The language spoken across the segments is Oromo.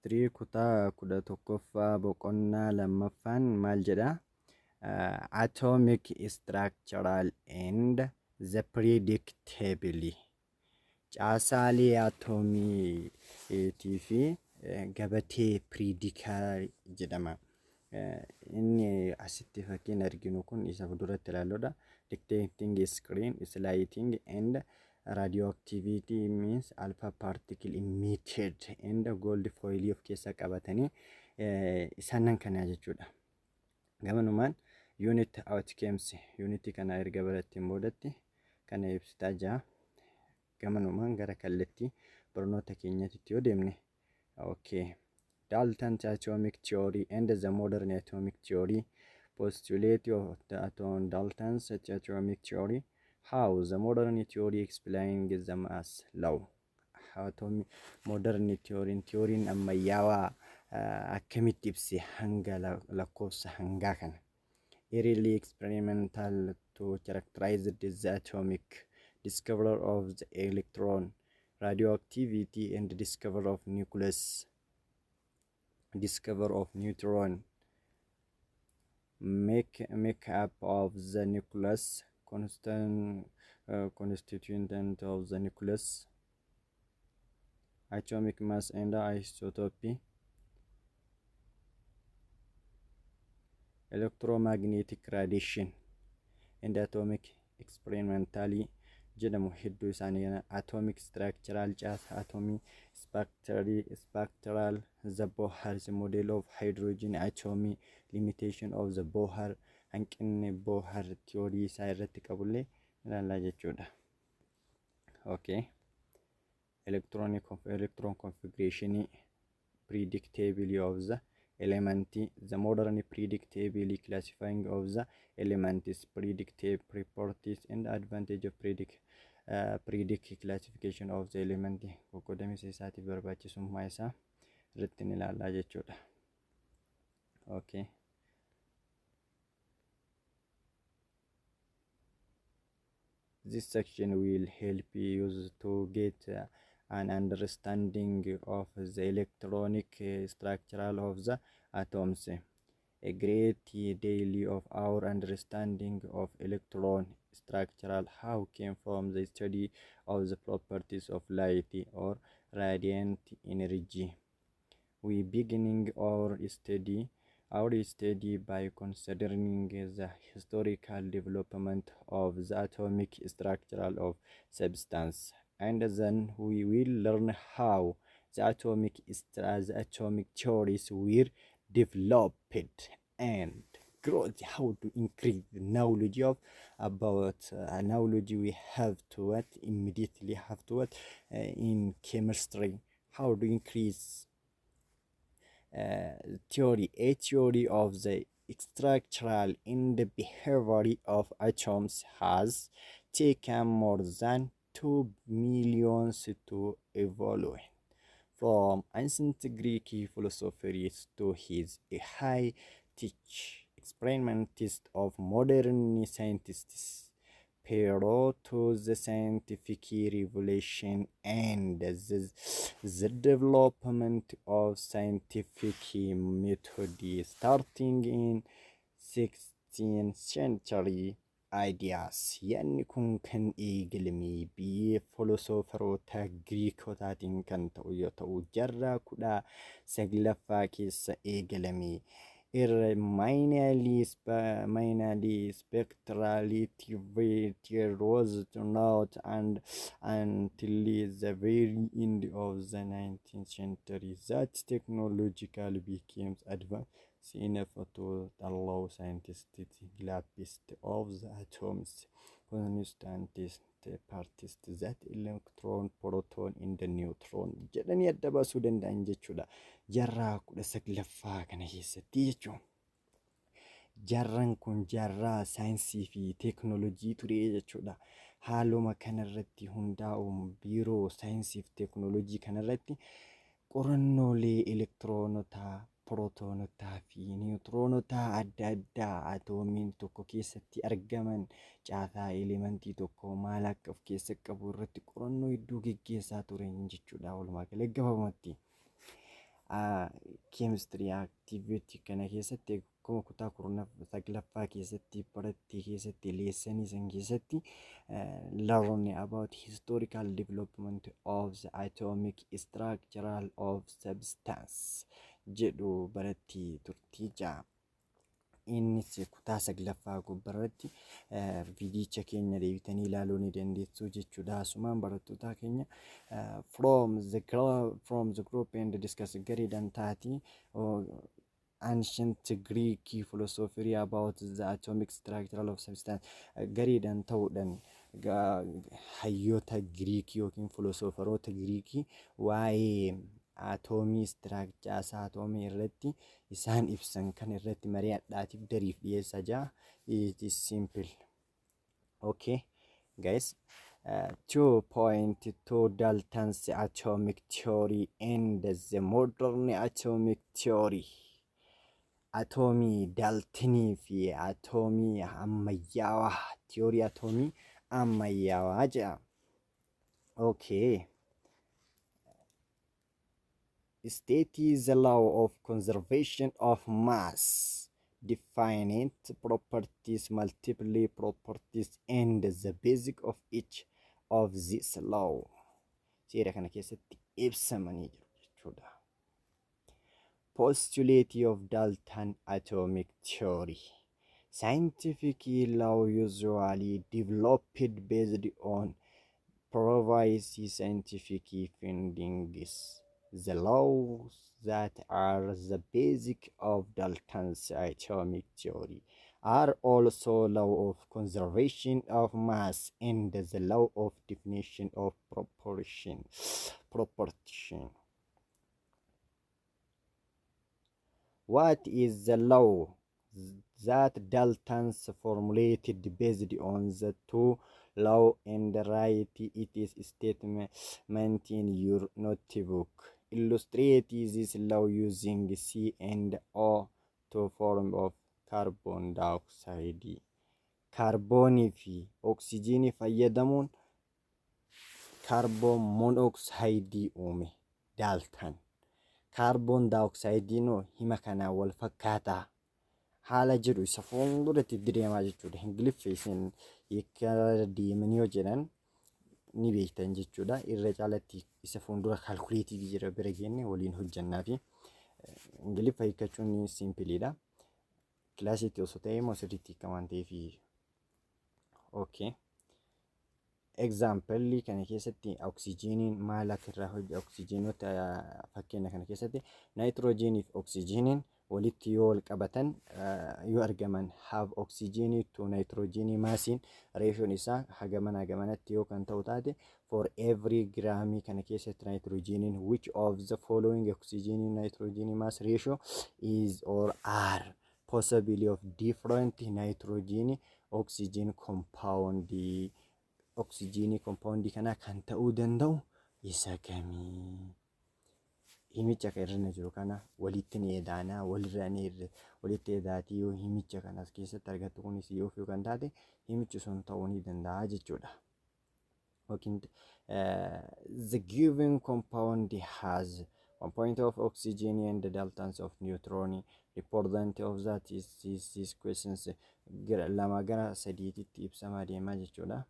Chemistry kutaa 11ffaa boqonnaa lammaffaan maal jedha? Atomic structural and the periodic table. Caasaalee atoomiitii fi gabatee piriidikaa jedhama. Inni asitti fakkiin arginu kun isa duratti ilaalludha. Detecting screen, sliding and radioactivity means alpha particle emitted and gold foil of keessaa qabatanii isaanan kana jechuudha. Gamanumaan unit outcomes unit kana erga baratteen boodatti kana ibsitaa jira. Gamanumaan gara kallattii barnoota keenyatti yoo deemne, okay. Dalton's atomic theory and the modern atomic theory, postulate of the atom, Dalton's atomic theory, how the modern theory explains the mass law. Atomic modern theory, theory ammayyaawaa akkamitti ibse hanga lakkoofsa hangaa kana. Early experimental to characterize the atomic, discoverer of the electron, radioactivity and discoverer of nucleus, discover of neutron, make up of the nucleus, constant constituent of the nucleus, atomic mass and isotope, electromagnetic radiation and atomic experimentally jedhamu hedduu isaanii, atomic structural caasa atomii, spectral, the Bohr's model of hydrogen atom, limitation of the Bohr, hanqinni Bohr theory isaa irratti qabullee ilaallaa jechuudha. Okay. Electronic electron configuration, predictability of the element, the modern predictability classifying of the elements, predictive properties and advantage of predict classification of the element, qoqqoodamisa isaatiif barbaachisummaa isaa irratti ni ilaallaa jechuudha. Okay. This section will help you to get an understanding of the electronic structure of the atoms. A great deal of our understanding of electron structural how came from the study of the properties of light or radiant energy. We beginning our study by considering the historical development of the atomic structure of substance, and then we will learn how the atomic theories were developed and growth, how to increase the knowledge of about knowledge we have to what immediately have to what in chemistry, how to increase theory. A theory of the structural and the behavior of atoms has taken more than 2 millions to evolve. From ancient Greek philosophers to his high teach experimentists of modern scientists, prior to the scientific revolution and the development of scientific method starting in 16th century ideas. Yaadni kun kan eegalame biyya filosoofaroota Giriikotaatiin kan ta'u yoo ta'u, jaarraa 19ffaa keessa eegalame. Irra mainly spectrality was not and until the very end of the 19th century that technological became advanced enough to allow scientists to glimpse of the atoms constituent parts, that electron, proton and the neutron jedhanii adda baasuu danda'an jechuudha. Jaarraa 19ffaa kana keessatti jechuudha. Jaarraan kun jaarraa saayinsii fi teeknoolojii ture jechuudha. Haaluma kanarratti hundaa'uun biiroo saayinsii fi teeknoolojii kanarratti qorannoolee elektiroonotaa, pirootonotaa fi niwutiroonotaa adda addaa atoomiin tokko keessatti argaman, caasaa elementii tokko maal akka of keessa qabu irratti qorannoo hedduu geggeessaa turan jechuudha. Walumaa gala gabaabumatti. Chemistry activity kana keessatti akkuma kutaa 19ffaa keessatti barattee keessatti lessonii san keessatti learn about historical development of the atomic structural of substance jedhu baratti turtii jira. Innis kutaa 9ffaa gubbaarratti viidicha keenya deebitanii ilaaluu ni dandeessu jechuudha. Asumaan barattoota keenya from the group and discuss gareedhaan taatii ancient Greek philosophy about the atomic structure of substance gareedhaan ta'uudhaan hayyoota Giriikii yookiin filosoofaroota Giriikii waa'ee atoomii structure atoomii irratti isaan ibsan kan irratti mari'adhaatiif dariif dhiyeessaa jira. It is simple. Okay, guys. 2.2 Dalton's atomic theory and the modern atomic theory. Atoomii Daltonii fi atoomii ammayyaawaa, theory atoomii ammayyaawaa jedha. Okay. State is the law of conservation of mass. Definite properties, multiple properties, and the basic of each of this law. Seera kana keessatti ibsamanii jiru jechuudha. Postulate of Dalton atomic theory. Scientific law usually developed based on previous scientific findings. The laws that are the basic of Dalton's atomic theory are also law of conservation of mass and the law of definition of proportion. Proportion. What is the law that Dalton's formulated based on the two law and write it is statement in your notebook? Illustrate this law using C and O to form of carbon dioxide. Kaarboonii fi oksijiinii fayyadamuun kaarboon monooksaayidii uume Dalton. Kaarboon daayoksaayidiin hima kanaan wal fakkaataa haala jedhu isa fuulduratti itti deemaa jechuudha. Ingiliffa isin hiika deemanii yoo jedhan ni beektan jechuudha. Irra caalatti isa fuuldura calculateii jira bira geenne waliin hojjannaa fi Ingiliffa hiikkachuun simpleiidha. Kilaasiitti osoo ta'e immoo sirriitti hiika waan ta'eef. Okay. Example kana keessatti oksijiiniin maal akka irraa hojjetu oksijiinota fakkeenya kana keessatti naayitiroojiinii fi oksijiiniin walitti yoo wal qabatan yoo argaman have oksijiinii to naayitiroojiinii massiin ratioon isaa hagamanaa gamanatti yoo kan ta'u taate for every giraamii kana keessatti naayitiroojiiniin which of the following oksijiinii naayitiroojiinii mass ratio is or are possibly of different nitrogen oxygen compound oksijiinii compound kana kan ta'uu danda'u isa kamii? Himicha kan irra jiru kana walitti ni edaanaa walirra ni walitti edaatii yoo himicha kanas keessatti argattu kunis yoo kan taate himichi sun ta'uu ni danda'a jechuudha. Yookiin the given compound has one point of oxygen and the daltons of neutron. Important of that is this questions lama gara sadiitti ibsamaa deemaa jechuudha.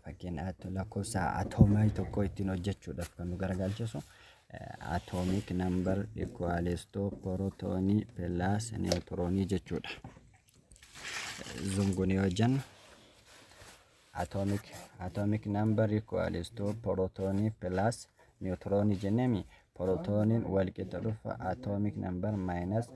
Fakkeenyaaf lakkoofsa atoomaa tokko ittiin hojjechuudhaaf kan nu gargaarchisu atomic number equals to protonii plus neutronii jechuudha. Zoom goonee hojjennu atomic number equals to protonii plus neutronii jenneemi prootoniin wal qixa dhufa atomic number minus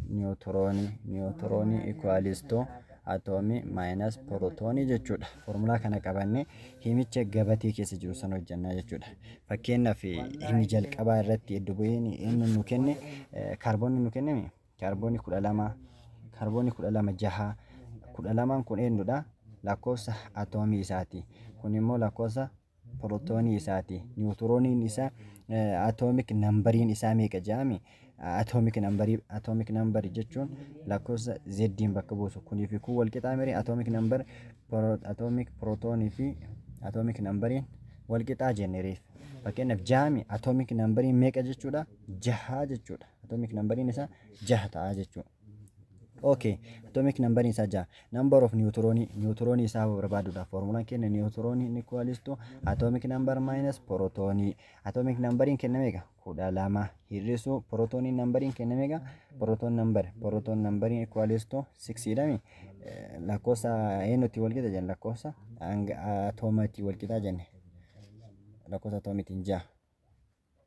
neutronii, neutronii equals to atoomii minus pirootoonii jechuudha. Foormulaa kana qabannee himicha gabatee keessa jiru sana hojjannaa jechuudha. Fakkeenyaaf himi jalqabaa irratti iddo bu'een inni nu kenne kaarboonni nu kenname kaarboonii 12, kaarboonii 12 jaha, 12 kun eenyudha? Lakkoofsa atoomii isaati. Kun immoo lakkoofsa pirootoonii isaati. Niwuturooniin isaa atomic numberiin isaa meeqa jedhami? Atomic numberii, atomic number jechuun lakkoofsa zeddiin bakka buusu. Kunii fi kun wal qixaa mire? Atomic number, atomic pirootoonii fi atomic numberiin wal qixaa jennereef. Fakkeenyaaf jahami atomic numberiin meeqa jechuudha? Jaha jechuudha. Atomic numberiin isaa jaha ta'a jechuudha. Okay, atomic numberiin isaa jaha. Number of niwuturoonii, niwuturoonii isaa barbaaduudhaaf foormulaan kenna niwuturoonii equals to atomic number minus pirootoonii. Atomic numberiin kenna meeqa? 12 hir'isuu pirootoonii numberiin kenna meeqa? Proton number, proton numberiin equals to 6 jedhami. Lakkoofsa eenyutti wal qixa jenne? Lakkoofsa atoomaatti wal qixa jenne. Lakkoofsa atoomiitiin jaha.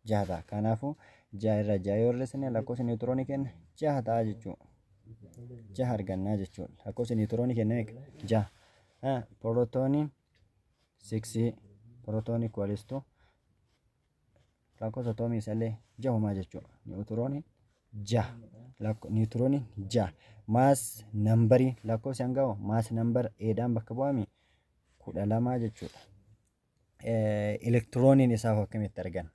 Jaha ta'a. Kanaafuu jaha irraa jaha yoo hir'isne lakkoofsa niwuturoonii kenna jaha ta'a jechuudha. Jaha argannaa jechuudha. Lakkoofsa niwuturoonii kenna meeqa? Jaha. Pirootooniin 6, pirootoonii equals to lakkoofsa atoomii isallee jahumaa jechuudha. Niwuturooniin jaha. Niwuturooniin jaha. Mass numberii lakkoofsi hangaa'u mass number eedhaan bakka bu'ami 12 jechuudha. Elektirooniin isaa akkamitti arganna?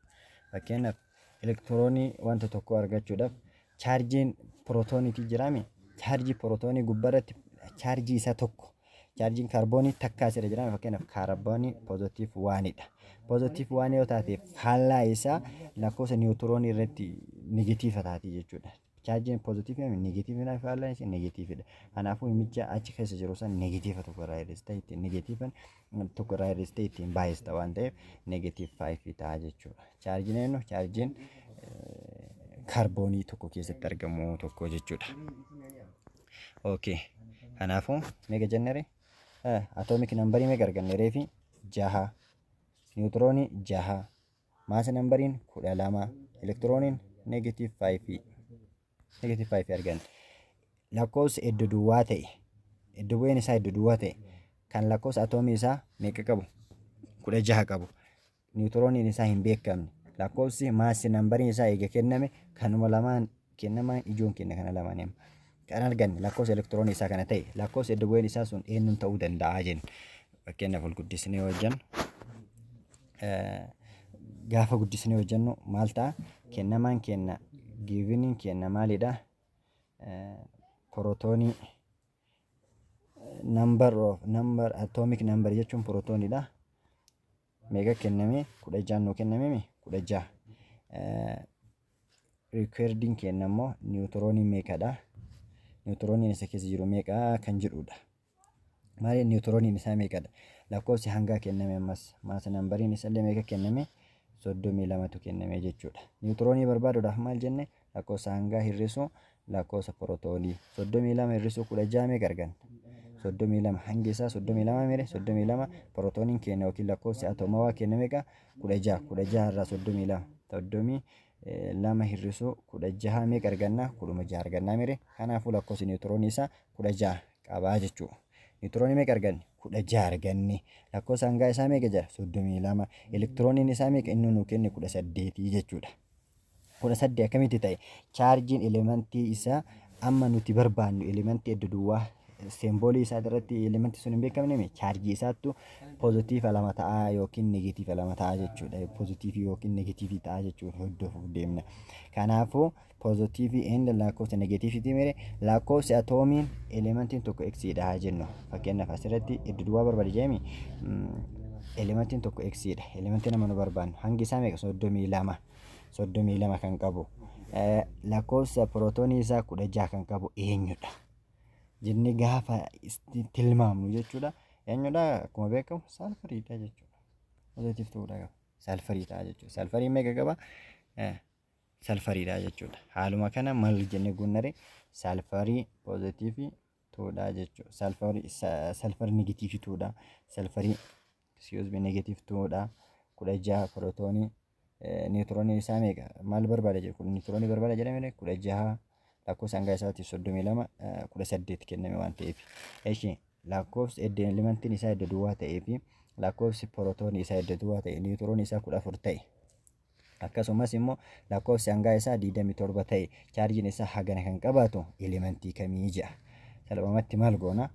Fakkeenyaaf elektiroonii wanta tokko argachuudhaaf chaarjiin pirootooniitii jiraami. Chaarjii pirootoonii gubbaarratti chaarjii isaa tokko, chaarjiin kaarboonii takka asirra jiraami. Fakkeenyaaf kaarboonii positive oneidha. Positive one yoo taate faallaa isaa lakkoofsa niwuturoonii irratti negatiiva taati jechuudha. Chaarjiin poozitiivii negatiividha, faallaan ishee negatiividha. Kanaafuu himicha achi keessa jiru san negatiiva tokko irraa hir'istee ittiin, negatiivan tokko irraa hir'istee ittiin baay'ista waan ta'eef negative 5 ta'a jechuudha. Chaarjiin eenyu? Chaarjiin kaarboonii tokko keessatti argamu tokko jechuudha. Okay. Kanaafuu meeqa jennere? Atomic numberii meeqa arganne reefi? Jaha. Niwutiroonii jaha. Mass numberiin 12. Elektirooniin negative 5. Negative 5 arganne. Lakkoofsa iddoo duwwaa ta'e, iddo bu'een isaa iddoo duwwaa ta'e kan lakkoofsa atoomii isaa meeqa qabu? 16 qabu. Niwutirooniin isaa hin beekamne. Lakkoofsi mass numberiin isaa eega kenname kanuma lamaan kennamaan ijoon kenna kana lamaan hima. Kan arganne lakkoofsa elektiroonii isaa kana ta'e lakkoofsa iddo bu'een isaa sun eenyuun ta'uu danda'a jenna. Fakkeenyaaf ol guddisnee hojjennu, gaafa guddisnee hojjennu maal ta'a? Kennamaan kenna, giveniin kenna maalidha? Pirootoonii number of number, atomic number jechuun pirootooniidha. Meeqa kenname? 16 nuu kenname, 16. Requirediin kenna immoo niwutirooniin meeqadha? Niwutirooniin isa keessa jiru meeqa kan jedhudha. Maali niwutirooniin isaa meeqadha? Lakkoofsi hangaa kenname ammas mass numberiin isallee meeqa kenname? 32tu kenname jechuudha. Niwutiroonii barbaaduudhaaf maal jenne? Lakkoofsa hangaa hir'isuu lakkoofsa pirootoonii. 32 hir'isuu 16 meeqa arganna? 32, hangi isaa 32 mere? 32, pirootooniin kenna yookiin lakkoofsi atoomawaa kenna meeqa? 16. 16 irraa 32, 32 hir'isuu 16 meeqa arganna? 16 argannaa mere? Kanaafuu lakkoofsi niwutiroonii isaa 16 qabaa jechuudha. Niwutiroonii meeqa arganne? 16 arganne. Lakkoofsa hangaa isaa meeqa jira? 32. Elektirooniin isaa meeqa? Inni nuu kenne 18 jechuudha. 18 akkamitti ta'e? Chaarjiin elementii isaa amma nuti barbaannu elementii iddo duwwaa seemboolii isaa irratti elementii sun hin beekamne chaarjii isaattu poozitiiva lama ta'a yookiin negatiiva lama ta'a jechuudha. Poozitiivii yookiin negatiivii ta'a jechuudha hordofuuf deemna. Kanaafuu poozitiivii and lakkoofsa negatiiviitii mere lakkoofsi atoomiin elementiin tokko x dha jennu. Fakkeenyaaf asirratti iddo duwwaa barbaade jedhami, elementiin tokko x dha. Elementiin nama nu barbaannu hangi isaa meeqa? 32. 32 kan qabu. Lakkoofsa pirootoonii isaa 16 kan qabu eenyudha? Jennee gaafa tilmaamnu jechuudha. Eenyudha? Akkuma beekamu saalfariidha jechuudha. Positive ta'uudha qaba. Saalfarii ta'a jechuudha. Saalfarii meeqa qaba? Salfariidha jechuudha. Haaluma kana maal jennee guunnare? Saalfarii positive twodha jechuudha. Saalfarii, salfar negative twodha. Salfarii, excuse me, negative twodha. 16 pirootoonii, niwutiroonii isaa meeqa? Maal barbaada jedhu? Niwutiroonii barbaada jedhame, 16. Lakkoofsa hangaa isaatiif 32 18 kenname waan ta'eef. Eshi lakkoofsi elementiin isaa edda duwwaa ta'ee fi lakkoofsi pirootoonii isaa edda duwwaa ta'e niwutiroonii isaa 14 ta'e. Akkasumas immoo lakkoofsi hangaa isaa 27 ta'e chaarjiin isaa hagana kan qabaatu elementii kamii jedha. Salphumatti maal goona?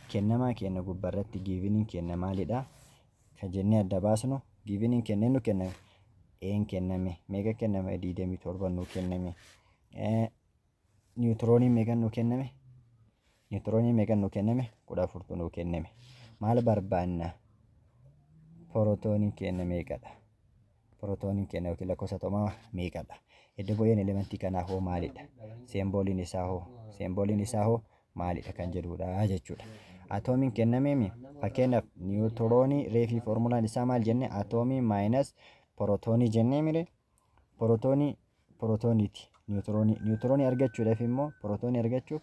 Kennamaa kenna gubbaarratti giveniin kenna maalidha? Kan jennee adda baasnu giveniin kennee nu kenname. Een kenname meeqa kenname? 27 nu kenname. Niwutirooniin meeqa nu kenname? Niwutirooniin meeqa nu kenname? 14 nu kenname. Maal barbaanna? Pirootooniin kenna meeqadha? Pirootooniin kenna yookiin lakkoofsa atomaa meeqadha? Iddo bu'een elementii kanaa hoo maalidha? Seembooliin isaa hoo? Seembooliin isaa hoo maalidha kan jedhudha jechuudha. Atoomiin kennameemi fakkeenyaaf niwutiroonii reefii foormulaan isaa maal jenne? Atoomii minus pirootoonii jennee mire pirootoonii pirootooniiti. Niwutiroonii argachuudhaaf immoo pirootoonii argachuuf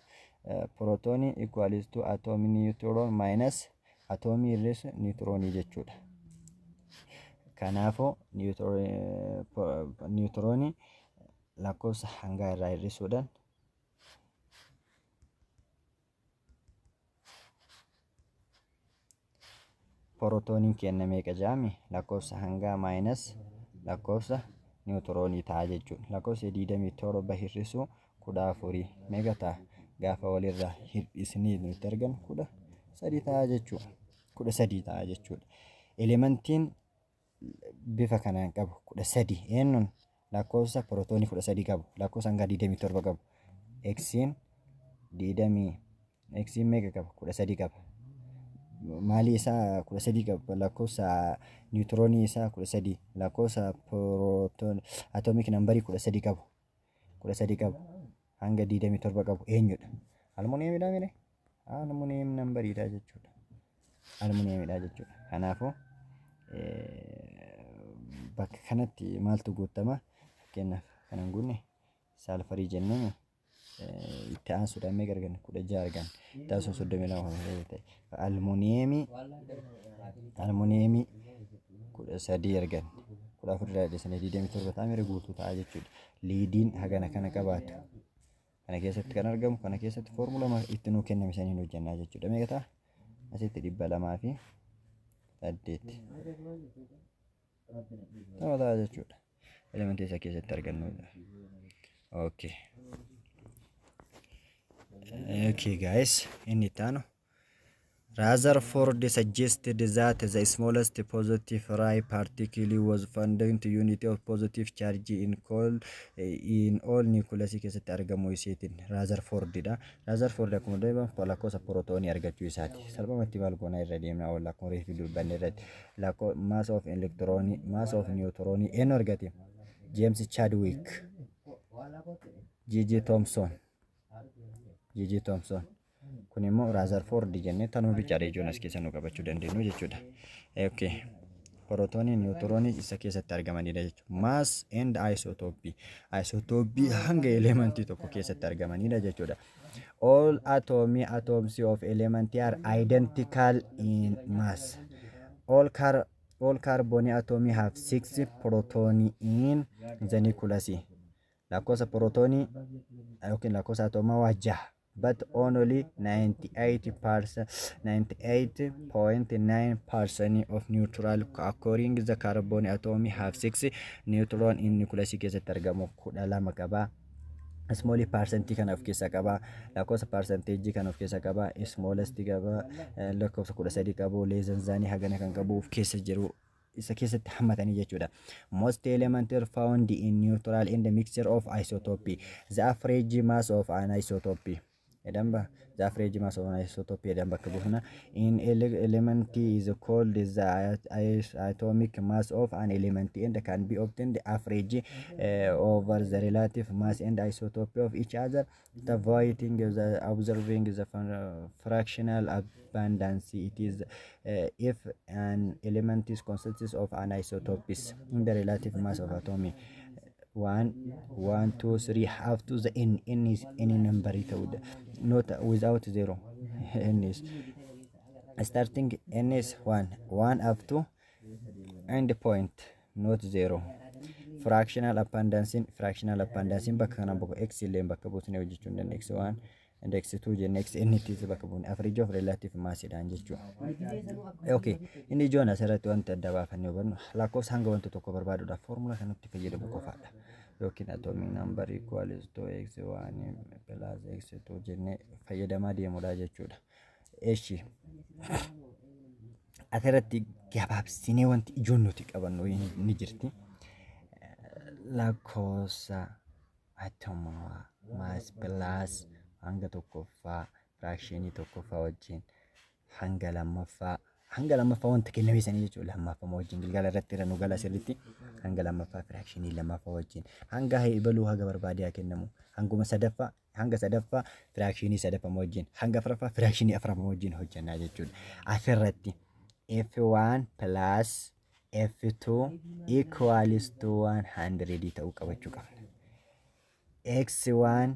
pirootoonii equals to atoomii neutron minus atoomii hir'isu niwutiroonii jechuudha. Kanaafuu niwutiroonii lakkoofsa hangaa irraa hir'isuudhaan pirootooniin kenna meeqa jedhame? Lakkoofsa hangaa minus lakkoofsa niwutiroonii ta'a jechuudha. Lakkoofsa 27 hir'isuu 14 meeqa ta'a? Gaafa walirraa hir'isnee nuti argannu 13 ta'a jechuudha. 13 ta'a jechuudha. Elementiin bifa kanaan qabu 13 eenyuun lakkoofsa pirootoonii 13 qabu lakkoofsa hangaa 27 qabu. Xiin 20 Xiin meeqa qaba? 13 qaba. Maalii isaa 13 qaba? Lakkoofsa niwutiroonii isaa 13 lakkoofsa pirootoon atomic numberii 13 qabu. 13 qabu. Hanga 27 qabu eenyudha? Almuuniyeemidha mire? Almuuniyeem numberiidha jechuudha. Almuuniyeemidha jechuudha. Kanaafuu bakka kanatti maaltu guutama? Fakkeenyaaf kanan guunne saalfarii jennee itti aansuudhaan meeqa arganne? 16 arganne. Itti aansuun 32 ta'e. Almuuniyeemii 13 arganne. 14 irraa hir'isnee 27 ta'a mire guutuu ta'a jechuudha. Liidiin hagana kana qabaatu. Kana keessatti kan argamu kana keessatti foormula itti nuu kenname saniin hojjannaa jechuudha. Meeqa ta'a? Asitti 208 Tama ta'a jechuudha. Elementii isa keessatti argannudha. Okay. Okay guys, inni itti aanu. Rutherford suggested that the smallest positive ray particle was found to unit of positive charge in all nucleus keessatti argamu isiitiin Rutherford dha. Rutherford akkuma deeman lakkoofsa pirootoonii argachuu isaati. Salphumatti maal goona irra deemna oolla akkuma reefu dubbanne irratti. Lakkoo mass of electron, mass of neutron eenyu argate? James Chadwick, J.J. Thomson, J.J. Thomson. Kun immoo Rutherford jennee tanuma bichaadha ijoon as keessa nu qabachuu dandeenyu jechuudha. Okay. Pirootoonii, niwutiroonii isa keessatti argamanidha jechuudha. Mass and isotope. Isotope hanga elementii tokko keessatti argamanidha jechuudha. All atoms of element are identical in mass. All carbon atoms have six proton in the nucleus. Lakkoofsa pirootoonii yookiin lakkoofsa atoomaa jaha. But only 98.9% of neutral according the carbon atom have six neutron in nucleus keessatti argamu 12 qaba. Small percentii kana of keessaa qaba. Lakkoofsa percentage kana of keessaa qaba. Smallest qaba. Lakkoofsa 13 qabu. Less than hagana kan qabu of keessa jiru isa keessatti hammatanii jechuudha. Most elements are found in neutral in the mixture of isotope. The average mass of an isotope. Jedhan the average mass of an isotope jedhan bakka buufna. In element is called the atomic mass of an element and can be obtained the average over the relative mass and isotope of each other. Avoiding the observing the fractional abundance, it is if an element is consists of an isotopes in the relative mass of atom 1 1 2 3 up to the n. N is any number ta'uu not without zero. N is starting, n is 1 1 up to end point, not 0. Fractional abundanceiin bakka kana bakka x illee bakka buusnee hojjechuu hin dandeenya. X1 and x2 jenne, x n itti bakka buune average of relative massiidhaan jechuudha. Okay, inni ijoon asirratti wanti adda baafannee hubannu lakkoofsa hanga wanta tokko barbaaduudhaaf foormulaa kanatti fayyadamu qofaadha. Yookiin atomic number equals to x1 plus x2 jennee fayyadamaa deemudha jechuudha. Eshi, asirratti gabaabsinee wanti ijoon nuti qabannu ni jirti. Lakkoofsa atomaa mass plus hanga tokkoffaa fractionii tokkoffaa wajjin hanga lammaffaa wanta kenname sanii jechuudha. Lammaffaa wajjin gilgaala irratti irra nu gala sirriitti. Hanga lammaffaa fractionii lammaffaa wajjin hanga baluu haga barbaade haa kennamu, hanguma sadaffaa, hanga sadaffaa fractionii sadaffaa wajjin, hanga afuraffaa fractionii afuraffaa wajjin hojjannaa jechuudha. Asirratti F1 plus F2 equals to 100 ta'uu qabachuu qabna. X1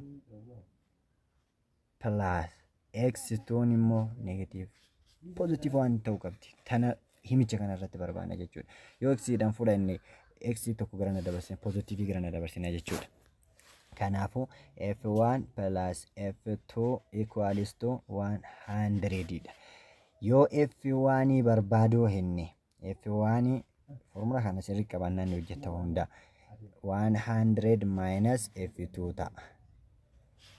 plus X2 immoo negative positive waan ta'uu qabdi. Tana himicha kana irratti barbaanna jechuudha. Yoo X dhaan fudhanne, X tokko gara na dabarsina, positive gara na dabarsina jechuudha. Kanaafuu F1 plus F2 equals to 100 dha. Yoo F1 barbaaduu henne, F1 formula kana sirrii qabannaan ni hojjeta hunda. 100 minus F2 ta'a.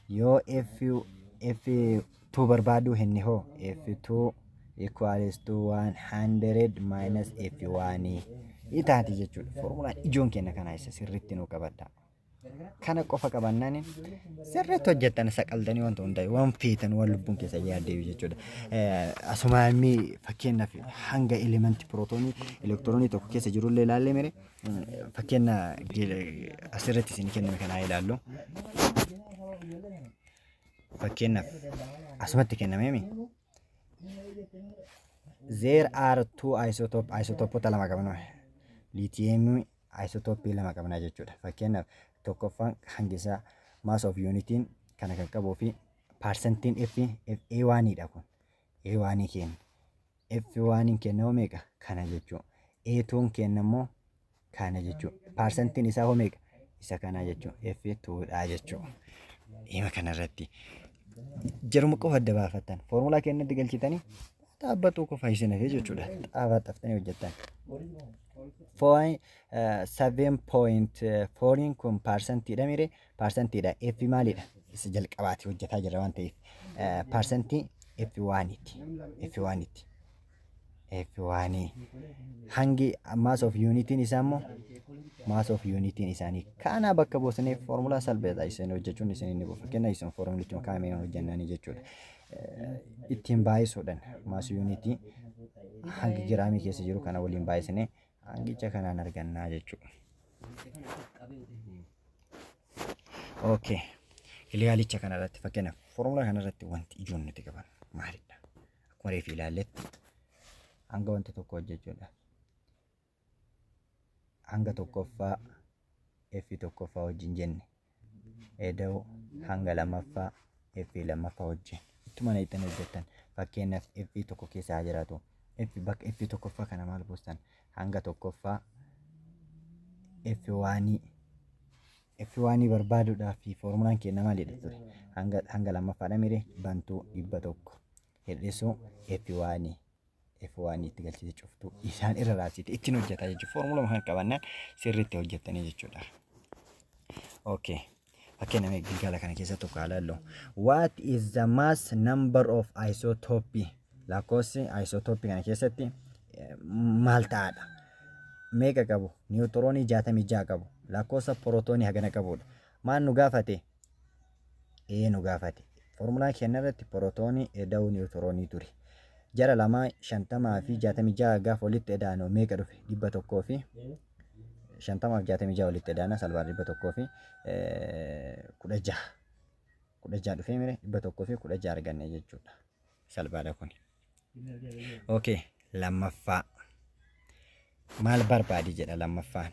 Yoo F2 barbaaduu henne hoo, F2 equals to 100 minus F1 itaati jechuudha. Formulaan ijoon kenna kanaa isa sirriitti nu qabadha. Kana qofa qabannaan sirriitti hojjettan, saqaltanii wanta hundaa waan feetan, waan lubbuun keessa yaaddeebi jechuudha. Asumaamii fakkeenyaaf hanga elementii pirootoonii elektiroonii tokko keessa jirullee ilaallee mere. Fakkeenya asirratti isin kenname kanaa ilaallu. Fakkeenyaaf asumatti kennameemi. There are two isotope, isotoopota lama qabna. Liitiyeemii isotopii lama qabna jechuudha. Fakkeenyaaf tokkoffaan hangi isaa mass of unitiin kana kan qabuu fi percentiin F A1 dha kun. A1 kenna. F1 kenna hoo meeqa? Kana jechuudha. A2 kenna immoo kana jechuudha. Percentiin isaa hoo meeqa? Isa kana jechuudha. F2 dha jechuudha. Hima kanarratti jaruma qofa adda baafatan, foormulaa kennatti galchitanii dhaabbatu qofa isin hafe jechuudha. Xaafaa hojjettan. 7.4 kun percentiidha mire, percentiidha. F maalidha? Isa jalqabaati hojjetaa jira waan ta'eef. Percentii F oneiiti. F oneiiti. F oneii. Hangi mass of unitiin isaa immoo, mass of unitiin isaanii kana bakka buusnee foormulaa salphaadha isin hojjechuun isin inni buufa. Fakkeenya isin foormulichuma kaameen hojjennanii jechuudha. Ittiin baay'isuudhaan mass unitii hangi giraamii keessa jiru kana waliin baay'isnee hangicha kanaan argannaa jechuudha. Okay. Gilgaalicha kanarratti, fakkeenyaaf foormulaa kanarratti wanti ijoon nuti qaban maalidha? Akkuma reefu ilaalletti hanga wanta tokko hojjechuudha. Hanga tokkoffaa F tokkoffaa wajjin jenne eda'u hanga lammaffaa F lammaffaa wajjin ittuma ittiin hojjettan. Fakkeenyaaf F tokko keessa haa jiraatu. F bakka F tokkoffaa kana maal buustan? Hanga tokkoffaa F oneii. F oneii barbaaduudhaaf foormulaan keenya maalidha ture? Hanga lammaffaadha mire, bantuu 100 hir'isuu F oneii. F oneii itti galchite, cuftuu isaan irra raabsite ittiin hojjetaa jechuudha. Foormuluma kana qabannaan sirriitti hojjettanii jechuudha. Okay. Fakkeenya gilgaala kana keessa tokko haa ilaallu. What is the mass number of isotope? Lakkoofsi isotope kana keessatti maal ta'aadha? Meeqa qabu? Niwuutiroonii 66 qabu. Lakkoofsa pirootoonii hagana qabudha. Maal nu gaafate? Ee, nu gaafate. Foormulaan keenya irratti pirootoonii eda'uu niwuutiroonii ture. Jara lamaa 50 fi 66 gaafa walitti edaanu meeqa dhufe? 150 fi 66 walitti edaana salphaan 116. 16 dhufee mire, 116 arganne jechuudha. Salphaadha kuni. Okay, lammaffaa. Maal barbaadi jedha lammaffaan?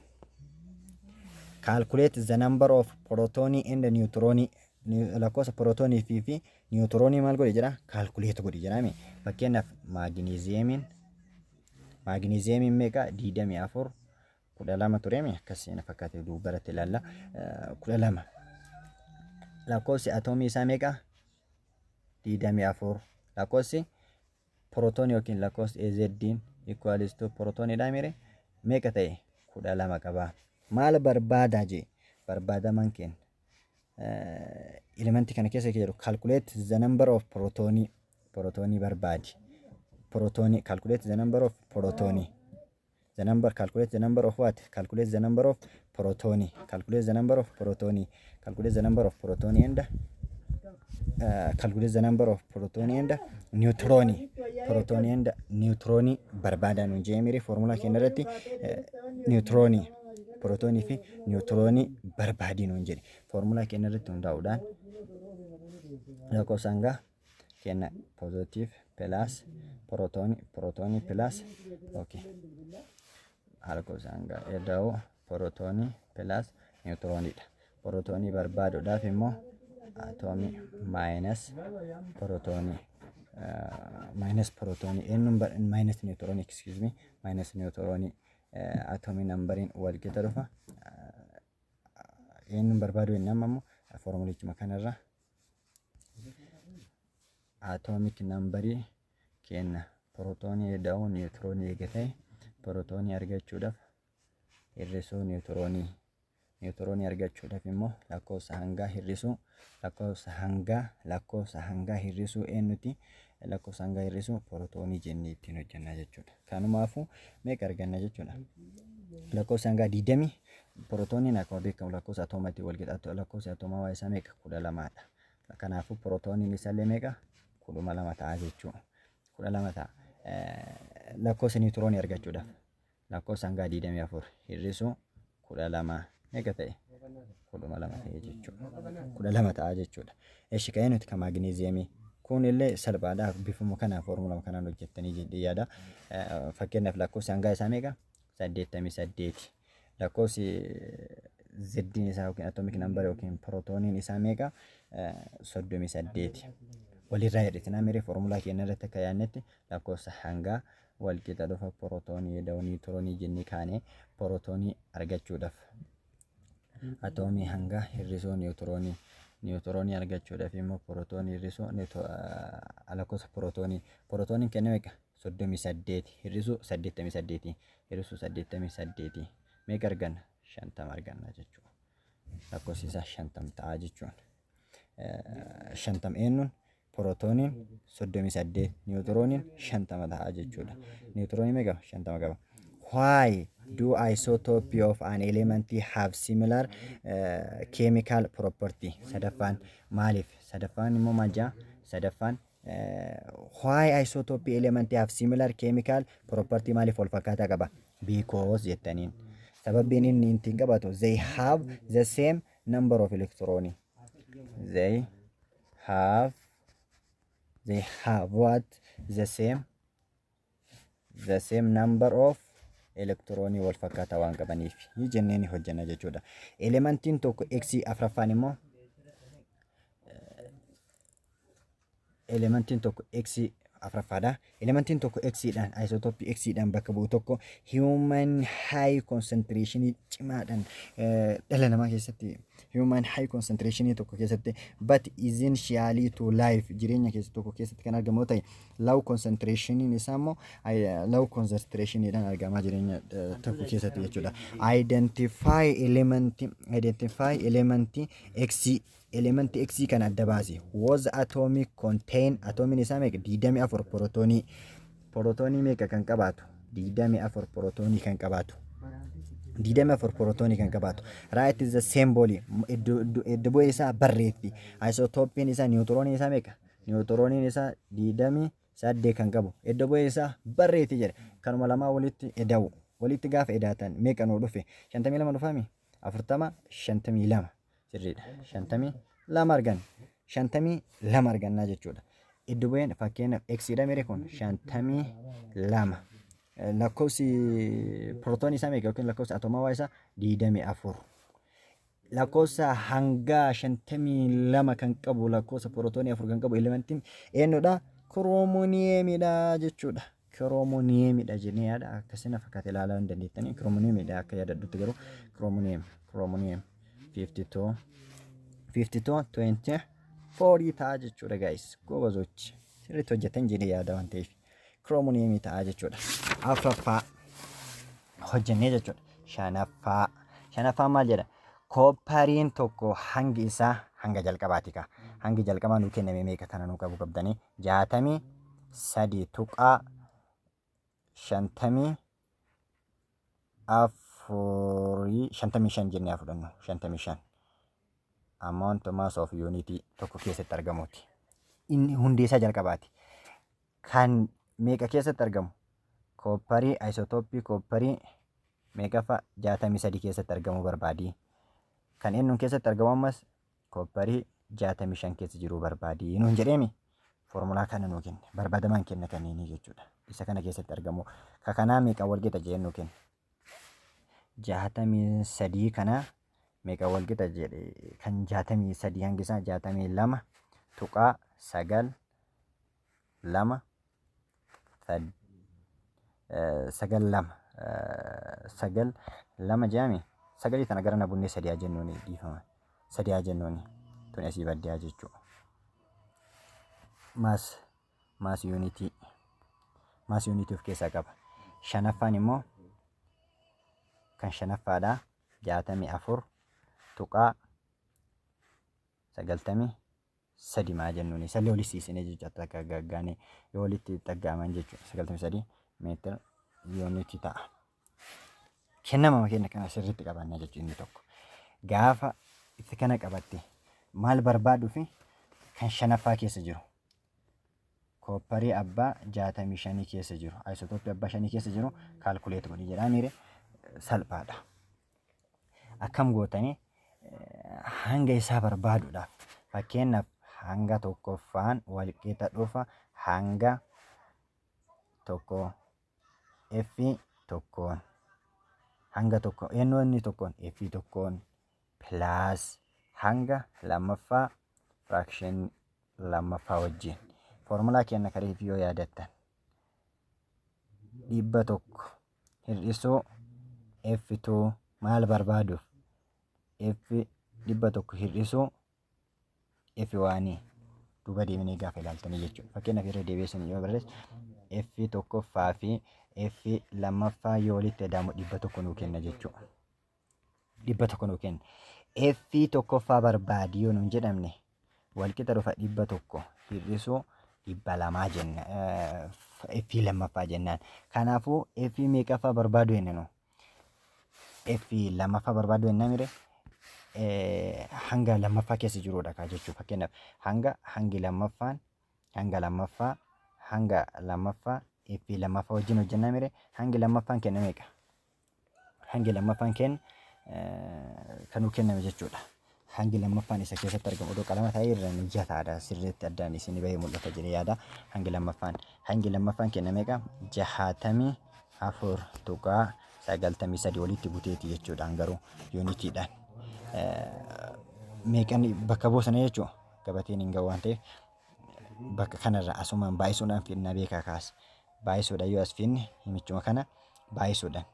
Calculate the number of protonii and neutronii. Lakkoofsa pirootoonii fi niwutiroonii maal godhe jedha? Calculate godhi jedhame. Fakkeenyaaf maaginiziyeemiin meeqa? 24. 12 tureemi, akkasii na fakkaate, duubaratti ilaalla. 12. Lakkoofsi atoomii isaa meeqa? 24. Lakkoofsi pirootoonii yookiin lakkoofsi AZ'n equals to pirootooniidha mire, meeqa ta'e? 12 qaba. Maal barbaadaa jee barbaadaman kenna. Elementii kana keessa jedhu, calculate the number of protonii, protonii barbaadi. Protonii, calculate the number of protonii. The number, calculate the number of what? Calculate the number of protonii. Calculate the number of protonii. Calculate the number of protonii and calculate the number of protonii and neutroni. Protonii and neutroni barbaadaa nuun jee mire foormulaa keenya irratti neutroni, protonii fi neutroni barbaadii nuun jedhe. Foormulaa keenya irratti hundaa'uudhaan lakkoofsa hangaa kenna positive plus protonii, protonii plus, okay, lakkoofsa hangaa eda'uu protonii plus neutroniidha. Protonii barbaaduudhaaf immoo atoomii minus protonii, minus protonii eenyuun minus neutroni, excuse me, minus neutroni, atoomii numberiin wal qixa dhufa. Eenyuun barbaadu inni amma immoo foormulichuma kanarra atomic numberii kenna protonii eda'uu neutroni eega ta'e, protonii argachuudhaaf hir'isuu neutroni, neutroni argachuudhaaf immoo lakkoofsa hangaa hir'isuu lakkoofsa hangaa hir'isuu eenyuti, lakkoofsa hangaa hir'isuu protonii jennee ittiin hojjenna jechuudha. Kanumaafuu meeqa arganna jechuudha? Lakkoofsa hangaa 20, prootoniin akkuma beekamu lakkoofsa atoomatiin wal qixa. Lakkoofsa atoomaa isaa meeqa? 12dha. Kanaafuu prootoniin isallee meeqa? 12 ta'a jechuudha. 12 ta'a. Lakkoofsa niwutiroonii argachuudhaaf lakkoofsa hangaa 24 hir'isuu 12 meeqa ta'e? 12 ta'e jechuudha. 12 ta'a jechuudha. Eshi, ka'ee nuti kan maagneeziyemii kun illee salphaadha, bifuma kanaan foormulama kanaan hojjettanii jedhee yaada. Fakkeenyaaf lakkoofsi hangaa isaa meeqa? 88. Lakkoofsi zeddiin isaa yookiin atomic number yookiin pirootooniin isaa meeqa? 38. Walirraa hir'isinaa miree foormulaa keenya irratti akka yaadnetti lakkoofsa hangaa walqixa dhufa pirootoonii ida'uu niwutiroonii jennee kaanee, pirootoonii argachuudhaaf atoomii hangaa hir'isuu niwutiroonii, niwutiroonii argachuudhaaf immoo pirootoonii hir'isuu lakkoofsa pirootoonii. Pirootooniin kenna meeqa? 38 hir'isuu 88, hir'isuu 88 meeqa arganna? 50 arganna jechuudha. Lakkoofsi isaa 50 ta'a jechuudha. 50 eenyuun? Pirootooniin 38, niwutirooniin 50 ta'a jechuudha. Niwutiroonii meeqa? 50 qaba. Why do isotope of an element have similar chemical property? Sadaffaan maaliif? Sadaffaan immoo maal jedha? Sadaffaan, why isotope element have similar chemical property, maaliif wal fakkaataa qaba? Because jettaniin. Sababbiin inni ittiin qabatu, they have the same number of electron. They have what? The same number of elektiroonii wal fakkaataa waan qabaniif jennee ni hojjenna jechuudha. Elementiin tokko X, afraffaan immoo elementiin tokko X afraffaadha. Elementiin tokko X dhaan, isotopii X dhaan bakka bu'u tokko human high concentration cimaadhaan dhala namaa keessatti, human high concentration tokko keessatti, but essentially to life, jireenya keessa tokko keessatti kan argamu yoo ta'e, low concentration isaa immoo low concentration dhaan argamaa jireenya tokko keessatti jechuudha. Identify element X, element X kan adda baase, was atomic contain, atomiin isaa meeqa? 24 protonii, protonii meeqa kan qabaatu? 24 protonii kan qabaatu, 24 protonii kan qabaatu. Write the symbol, iddo bu'ee isaa barreessi. Isotopiin isaa, niwutrooniin isaa meeqa? Niwutrooniin isaa 28 kan qabu, iddo bu'ee isaa barreessi jedha. Kanuma lamaa walitti eda'u, walitti gaafa edaatan meeqa nuu dhufe? 52 dhufaami? 40, 52 sirriidha. 52 arganna, 52 argannaa jechuudha. Iddo bu'een fakkeenyaaf X dha mere kun 52. Lakkoofsi pirootoonii isaa meeqa yookiin lakkoofsi atoomawaa isaa? 24. Lakkoofsa hangaa 52 kan qabu, lakkoofsa pirootoonii 4 kan qabu elementiin eenyudha? Kiroomooniyeemidha jechuudha. Chromiumidha jennee yaada akkasina fakkaate ilaalaa hin dandeettanii. Chromiumidha akka yaadadhutti garuu chromium chromium 52 52 24 ta'a jechuudha guys. Gobazochi sirriitti hojjetan jedhee yaada waan ta'eef chromiumii ta'a jechuudha. Afuraffaa hojjennee jechuudha. Shanaffaa maal jedha? Copperiin tokko hangi isaa hanga jalqabaati ka. Hangi jalqabaa nuu kenname meeqa kana nuu qabu qabdanii 63.54 55 jennee haa fudhannu 55 amount mass of unit tokko keessatti argamuuti. Inni hundee isaa jalqabaati. Kan meeqa keessatti argamu? Copperii isotopii copperii meeqaffa 63 keessatti argamuu barbaadi. Kan eenyuun keessatti argamu ammas copperii 65 keessa jiruu barbaadi nuun jedheemi. Foormulaa kana nuu kenne barbaadamaan kenna kanneenii jechuudha. Isa kana keessatti argamu. Ka kanaa meeqa wal qixa jedhee nuu kenne. 63 kana meeqa wal qixa jedhe kan 63 hangi isaa 62.92 9 2 9 2 jedhame sagalii tana gara na bunnee sadii haa jennuuni dhiifama sadii haa jennuuni tun asii baddiyaa jechuudha. Mass unitii mass unitii of keessaa qaba. Shanaffaan immoo kan shanaffaadha 64.93 maa jennuuni isallee walitti siisinee jechuudha akka gaggaane yoo walitti xaggaaman jechuudha 93 meter unitii ta'a. Kennama kenna kana sirriitti qabanna jechuudha inni tokko. Gaafa itti kana qabatte maal barbaaduu fi kan shanaffaa keessa jiru. Copperii abbaa 65 keessa jiru. Isotopii abbaa shanii keessa jiru calculate godhi jedhaa miire salphaadha. Akkam gootanii hanga isaa barbaaduudhaaf fakkeenyaaf hanga tokkoffaan walqixa dhufa hanga tokko F tokkoon hanga tokko eenyu inni tokkoon F tokkoon plus hanga lammaffaa fraction lammaffaa wajjin foormulaa kenna kareef yoo yaadattan 100 hir'isuu F2 maal barbaaduuf F 100 hir'isuu F1 duuba deemnee gaafa ilaaltanii jechuudha. Fakkeenyaaf irra deebi'ee yoo barreesse F tokkoffaa fi F lammaffaa yoo walitti ida'amu 100 nuu kenna jechuudha. 100 nuu kenna. F tokkoffaa barbaadi yoo nuun jedhamne walqixa dhufa 100 hir'isuu 200 jenna. F lammaffaa jennaan. Kanaafuu F meeqaffaa barbaadu jenna nu? F lammaffaa barbaadu jenna mire hanga lammaffaa keessa jirudha kaa jechuudha. Fakkeenyaaf hanga hangi lammaffaan hanga lammaffaa hanga lammaffaa F lammaffaa wajjin hojjennaa mire hangi lammaffaan kenna meeqa? Hangi lammaffaan kenna kan nuu kenname jechuudha. Hangi lammaffaan isa keessatti argamu odoo qalama ta'ee irra mijataadha sirriitti addaan isin bahee mul'ata jedhee yaada. Hangi lammaffaan kenna meeqa? 64.93 walitti buteeti jechuudha garuu unitiidhaan. Meeqan bakka buusana jechuudha. Gabateen hin gahu waan ta'eef bakka kanarra asumaan baay'isuudhaan fidna beekaa kaas. Baay'isuudhaan yoo as finne himichuma kana baay'isuudhaan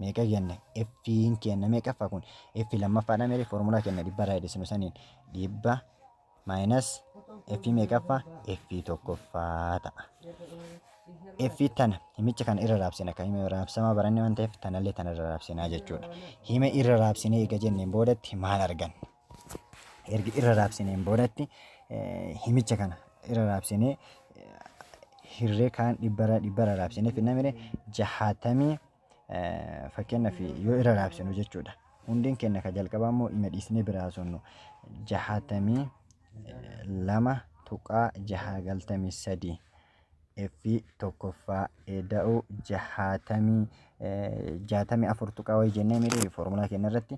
meeqa jenne F'n kenna meeqaffaa kun F lammaffaadha meeqa foormulaa kenna dhibba irraa hir'isnu saniin 100 minus F meeqaffaa F tokkoffaa ta'a. F tana himicha kana irra raabsina kan hima raabsamaa baranne waan ta'eef tanallee tana irra raabsinaa jechuudha. Hima irra raabsinee eega jenneen boodatti maal arganna? Erga irra raabsineen boodatti himicha kana irra raabsinee hirree kaan dhibbarra dhibbarra raabsinee finna mire jahaatamii fakkeenyaaf yoo irra raabsinu jechuudha. Hundeen keenya ka jalqabaa immoo hima dhiisnee biraa sonnu 62.693 F tokkoffaa eda'uu jahaatamii 64 tuqaa wayii jennee mire foormulaa keenya irratti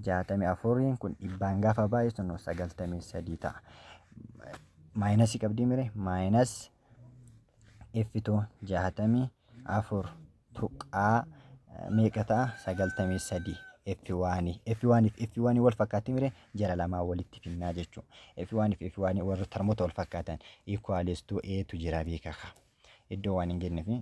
64iin kun dhibbaan gaafa baay'isnu 93 ta'a. Minusii qabdii mire minus F2 64 tuqaa meeqa ta'a 93 F1 F1 fi F1 wal fakkaatti mire jara lamaa walitti finnaa jechuudha. F1 fi F1 warra termoota wal fakkaatan equals to A tu jira beekaa. Iddoo waan hin jenne fi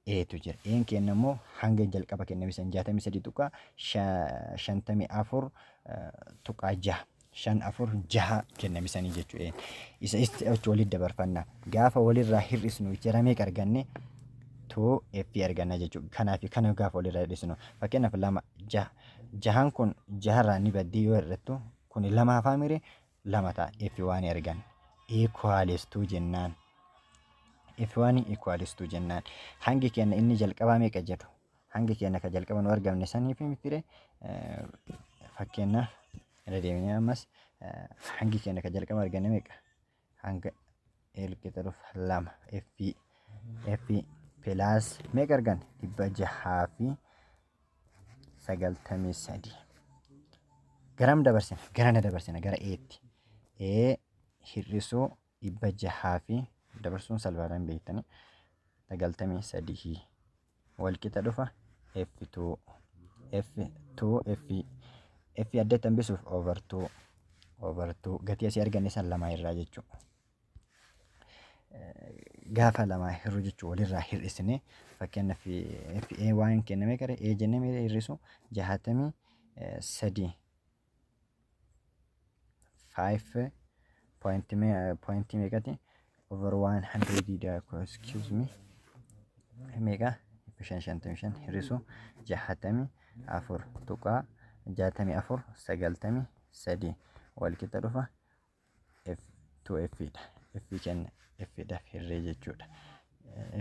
Etu jira. Een kenna immoo hanga jalqaba kenname san 63.54.6 546 kenname sanii jechuudha. Isa achi walitti dabarfanna. Gaafa walirraa hir'isnu jara meeqa arganne? 2F arganna jechuudha. Kanaaf kana gaafa walirraa hir'isnu, fakkeenyaaf 2 6, jahan kun jaharraa ni baddii, yoo hir'attu kun 2 hafaa mire, 2 ta'a. F waan arganne equals to jennaan. F1 equals to jennaan. Hangi kenna inni jalqabaa meeqa jedhu? Hangi kenna ka jalqaba nu argamne saniif mitire? Fakkeenyaaf irra deemnee ammas hangi kenna ka jalqaba arganne meeqa? Hanga elqixa dhufa 2 F F plus meeqa arganne? 693. Garam dabarsina? Garana dabarsina, gara Eetti. E hir'isuu 600 fi dabarsuun salphaadhaan beektanii 93 walqixa dhufa F2 F2 F F addatti hambisuuf over 2 over 2 gatii asii arganne san 2 irraa jechuudha. Gaafa 2 hir'u jechuun walirraa hir'isne, fakkeenyaaf F A waan kenname gara A jennee meeqa hir'isu? 63 5 point meeqati over 100 dha, excuse me, meeqa? 555 hir'isu 64.6493 walqixa dhufa F 2 F dha. F kenna F dhaaf hirree jechuudha.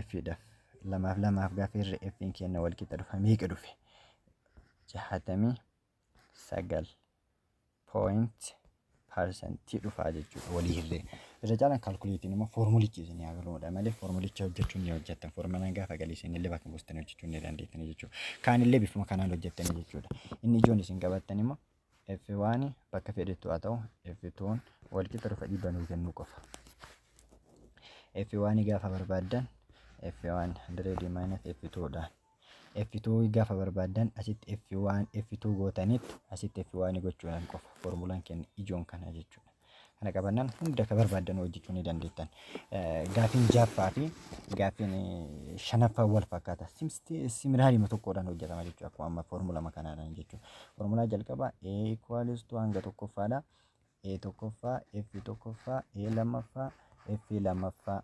F dhaaf lamaaf lamaaf gaafa hirree F kenna walqixa dhufa meeqa dhufe? 69 point percentii dhufaa jechuudha walii hirree. Irra caalaan calculateiin immoo foormulichi isin haa galuudha malee foormulicha hojjechuun ni hojjettan. Foormulaan gaafa galii isin illee bakka buustanii hojjechuu ni dandeettanii jechuudha. Kaan illee bifuma kanaan hojjettanii jechuudha. Inni ijoon isin qabattan immoo F1 bakka fedhettu haa ta'u F2 walqixa dhufa 100 nuu kennuu qofa. F1 gaafa barbaaddan F1 100 minus F2 dhaan. F2 gaafa barbaaddan asitti F1 F2 gootanitti asitti F1 gochuudhaan qofa, foormulaan kenna ijoon kana jechuudha. Kana qabannaan hunda ka barbaaddan hojjechuu ni dandeettan. Gaafiin jaaffaa fi gaafiin shanaffaa wal fakkaata. Similarima tokkodhaan hojjetama jechuudha. Akkuma amma foormulama kanaadhaan jechuudha. Foormulaa jalqabaa A equals to hanga tokkoffaadha. A tokkoffaa, F tokkoffaa, A lammaffaa, F lammaffaa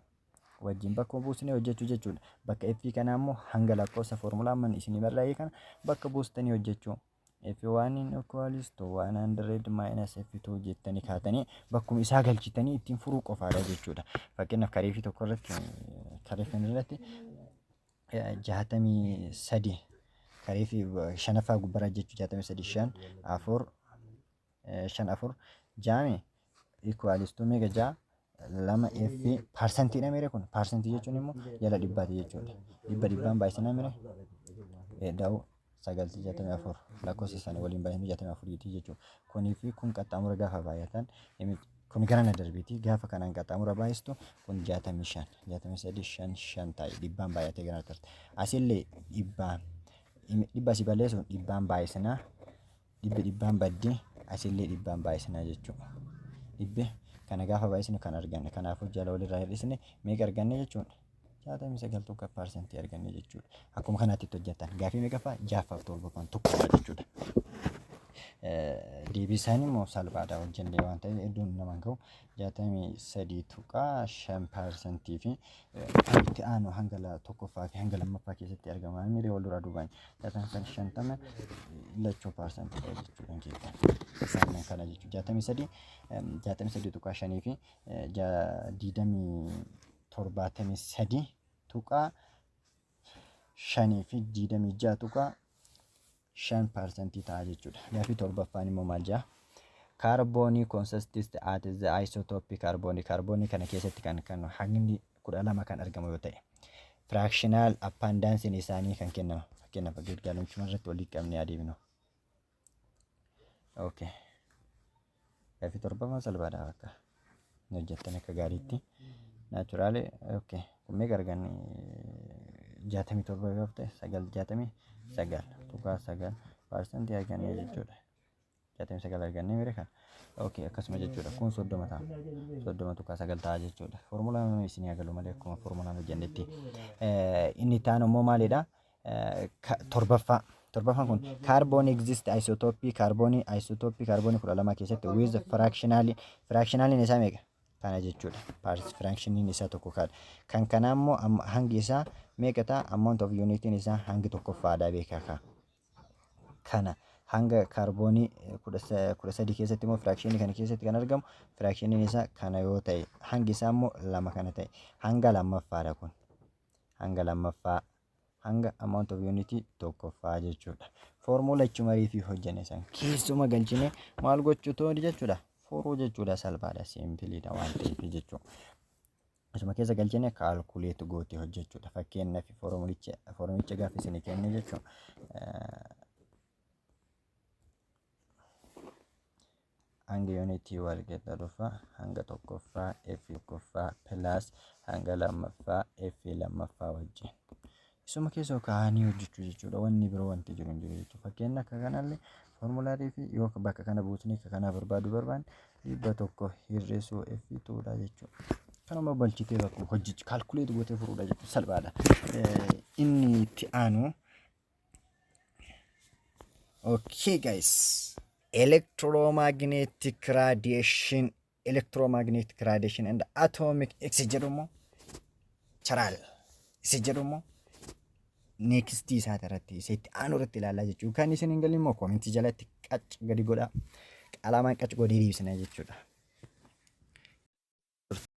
wajjin bakka buusnee hojjechuu jechuudha. Bakka F kanaa immoo hanga lakkoofsa foormulaa amma isinii barraa'e kana bakka buustanii hojjechuu. F1 equals to 100 minus F2 jettanii kaatanii bakkuma isaa galchitanii ittiin furuu qofaadha jechuudha. Fakkeenyaaf kareefii tokko irratti, kareefii irratti 63, kareefii shanaffaa gubbaraa jechuu, 63 5 4 5 4 jaami equals to meeqa? 6 2 F percentiidha mere? Kun percentii jechuun immoo jala dhibbaati jechuudha. Dhibba dhibbaan baay'isinaa mere, da'u sagaltii 64 lakkoofsa isaanii waliin baay'inni 64ti jechuudha. Kunii fi kun qaxxaamura gaafa baay'atan kun gara na darbiiti, gaafa kanaan qaxxaamura baay'istu kun 65 63 5 5 ta'e dhibbaan baay'atee gara tarte. Asillee dhibbaan dhibba asii balleessuun dhibbaan baay'isinaa, dhibbi dhibbaan baddee, asillee dhibbaan baay'isinaa jechuudha. Dhibbi kana gaafa baay'isnu kan arganne, kanaafuu jala walirraa hir'isne meeqa arganne jechuudha. 69 tuqaa percentii arganne jechuudha. Akkuma kanaatti itti hojjetan. Gaafii meeqaffaa? Ja'affaaf torbaffaan tokkodha jechuudha. Deebii isaanii immoo salphaadha hojjennee waan ta'eef iddoon namaan ga'u 63.5 percentii fi kan itti aanu hanga tokkoffaa fi hanga lammaffaa keessatti argama. Miiree wal duraa duubaan 60 lachuu percentiidha jechuudha keessa. Isaan kana jechuudha. 63 63.5 fi 20 73.5 fi 26.5 percentii ta'a jechuudha. Gaafii torbaffaan immoo maal jedha? Kaarboonii consists at the isotope kaarboonii, kaarboonii kana keessatti kan hangni 12 kan argamu yoo ta'e, fractional abundanceiin isaanii kan kennamu, fakkeenyaaf gilgaalumchuma irratti walii qabnee adeemnu. Okay. Gaafii torbaffaan salphaadha, bakka hojjettan akka gaariitti. Natural, okay. Kun meeqa arganne? 67 yoo ta'e 9 69.9 percentii arganne jechuudha. 69 argannee mire kana. Okay, akkasuma jechuudha. Kun 30 ta'a. 30.9 ta'a jechuudha. Foormulaan isinii agalu malee akkuma foormulaan hojjennetti. Inni itti aanu immoo maalidha? Torbaffaa. Torbaffaan kun carbon exist isotopii kaarboonii isotopii kaarboonii 12 keessatti with fractionally, fractionaliin isaa meeqa? Kana jechuudha. Fractioniin isaa tokko kana. Kan kanaa immoo hangi isaa meeqa ta'a? Amount of unitiin isaa hangi tokkoffaadha beekaa kaa. Kana hanga kaarboonii 13 keessatti immoo fractionii kana keessatti kan argamu fractioniin isaa kana yoo ta'e, hangi isaa immoo lama kana ta'e, hanga lammaffaadha kun. Hanga lammaffaa, hanga amount of unit tokkoffaa jechuudha. Foormula ichumarii fi hojjenne san keessuma galchine maal gochuu tooni jechuudha. Furuu jechuudha, salphaadha, simpleiidha waan ta'eef jechuudha. Asuma keessa galchine calculate gootee hojjechuudha. Fakkeenyaaf foormulicha gaafa isinii kenne jechuudha. Hanga yuunitii wal qixa dhufa hanga tokkoffaa F tokkoffaa plus hanga lammaffaa F lammaffaa wajjin. Isuma keessa kaa'anii hojjechuu jechuudha. Wanni biroo wanti jiru hin jiru jechuudha. Fakkeenya akka kanallee foormulaarii fi yoo bakka kana buusnee akka kanaa barbaaduu barbaanne, 100 hir'isuu F twodha jechuudha. Kanuma balchitee bakka hojjechu calculate gootee furuudha jechuudha. Salphaadha. Inni itti aanu. Okay guys. Electromagnetic radiation, electromagnetic radiation and atomic isa jedhumu charaal isa jedhumu next isaa irratti isa itti aanu irratti ilaalaa jechuudha. Kan isin hin galin immoo commentii jalatti qac gadi godhaa. Qalamaan qac godhee deebisna jechuudha.